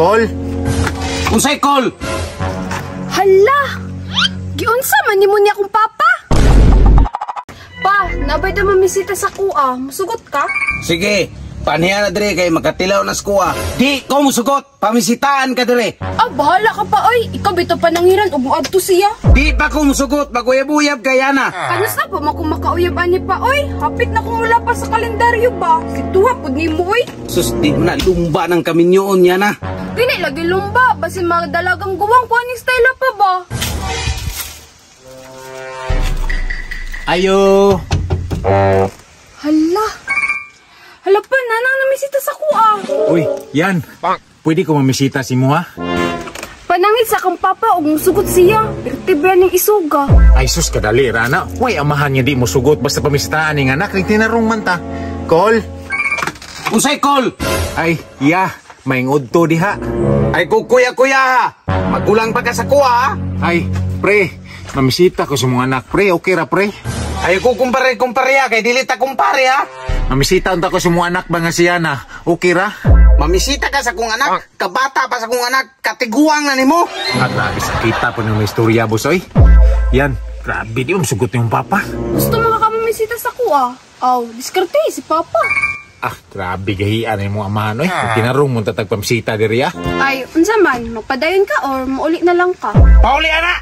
Call? Unsay call? Hala! Giunsa man nimo niya akong papa? Pa, nabay da mamisita sa kuha. Musugot ka? Sige, panhiya na dire kay makatilaw na sa kuha. Di ko musugot, pamisitaan ka dire. Ah, bahala ka pa oy. Ikaw bitaw panangiran ug moadto siya. Di pa ko musugot, maguyab-uyab kay ana. Kanus na pa man kung makauyab ani pa oy. Hapit na kung wala pa sa kalendaryo ba. Si tuwa pud nimo oy. Sus, di mo na lumba ng kaminyoon yan na. Dili lagi lumba, basin magdalagang guwang kuha ni Stella pa ba? Ayo. Hala. Hala pa, nanang namisita sa kuha. Uy, yan. Pwede ko mamisita si mo ha? Panangit sa akong papa ug musugot siya. Pero tibya ning isuga. Ay sus, kadali rana. Way, amahan niya di mo sugot basta pamisitaan ning anak. Kay tinarong man ta. Call? Unsay call? Ay, ya. May udto diha. Ay kukuya-kuya ha. Magulang pa ka sa kuha ha. Ay, pre. Mamisita ko sa mga anak, pre. Okay ra, pre. Ay ko kumpare-kumpare ha, kay dili ta kumpare ha. Mamisita unta ko sa mga anak ba nga siya na. Okay ra? Mamisita ka sa kong anak, kabata pa sa kong anak, katiguang na nimo. Ah, grabe, sakita po ng may istorya, boss, oy. Yan, grabe, di mo sugot yung papa. Gusto mo ka mamisita sa kuha? Aw, diskarte si papa. Ah, grabe, gahian na yung mga amahan, oy. Tinarong mong tatagpamisita diri, ah. Ay, unsa man, magpadayon ka or mauli na lang ka? Pauli ana.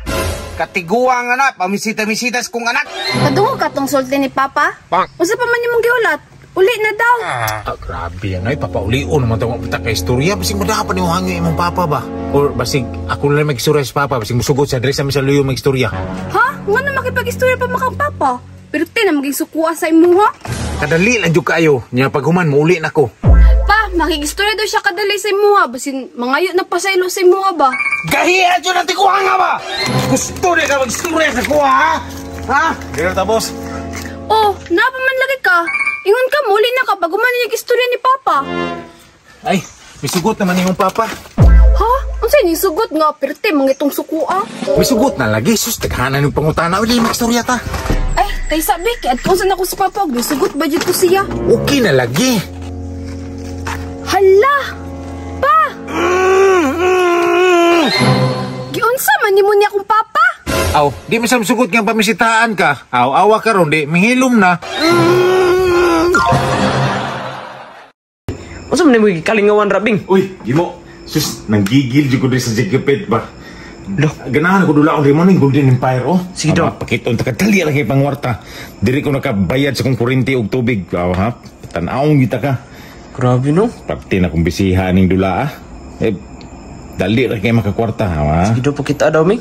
Katiguang anak, pamisita-misita sa kong anak. Kadungog ka tong sulti ni papa? Unsa pa man imong gihulat? Uli na daw. Ah, grabe yan, oy. Papaulion naman itong mga ka istorya. Basig madapan yung hangyo imong papa ba? Or basig ako na lang mag-istorya sa papa. Basig musugot sa dress namin sa luyo mag-istorya. Ha? Nga na makipag-istorya pa makang papa? Pero ti na maging sukuha sa imuha. Kadali lang jud kaayo. Nya pag human, muuli na ko. Pa, makig-istorya daw siya kadali sa imuha. Basin mangayo na pa sa ilo sa imuha ba? Gahian jud ang tiguang nga ba? Gusto ni ka mag-istorya sa kuha ha? Ha? Dito ta, boss. Oh, napa man lagi ka. Ingon ka, muli na ka pag human niya istorya ni papa. Ay, misugot naman imong papa. Ha? Unsa ni sugot nga perti mangitong sukua? Misugot na lagi. Sus, taghanan yung pangutana. Uli, mag-istorya ta. Ay, kay sabi kay adto sa nako sa papa og sugot ba jud ko siya? Okay na lagi. Hala! Pa! Giunsa man nimo niya akong papa? Aw, di man sa sugot nga pamisitaan ka. Aw, awa ka ron, di mihilom na. Unsa man nimo gikalingawan rabing? Uy, Gimo. Sus, nanggigil jud ko diri sa Jigipit ba. Lo. Ganahan ko dula ang rimon ng Golden Empire, oh. Sige daw. Pakiton ta kadali lang kay pangwarta. Diri ko nakabayad sa kong kuryente og tubig. Aw, ha. Tan-awong kita ka. Grabe no. Parte na kong bisiha ning dula, ah. Eh, dali ra kay makakwarta, ha. Sige daw pakita daw mi.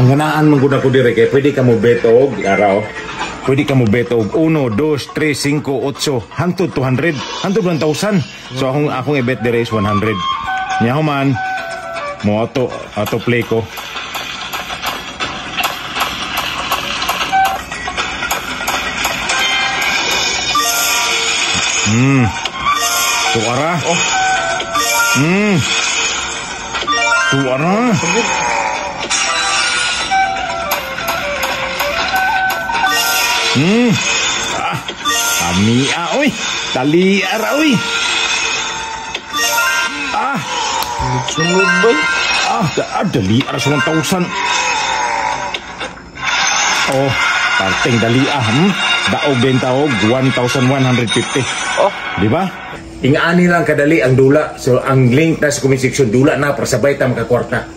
Ang ganaan man gud ako dire kay pwede ka mo bet og araw. Pwede ka mo bet og 1, 2, 3, 5, 8, hantod 200, hantod 1,000. So akong i-bet dire is 100. Nya human mo auto play ko. Tuara. Oh. Tuara. Ah, amia oy. Tali ara oy. Ah. Sunod ba? Ah, dali ara sa 1,000. Oh, parteng dali ah. Daog benta og 1,150. Oh, di ba? Ingani lang kadali ang dula. So ang link na sa comment section dula na para sabay ta makakwarta.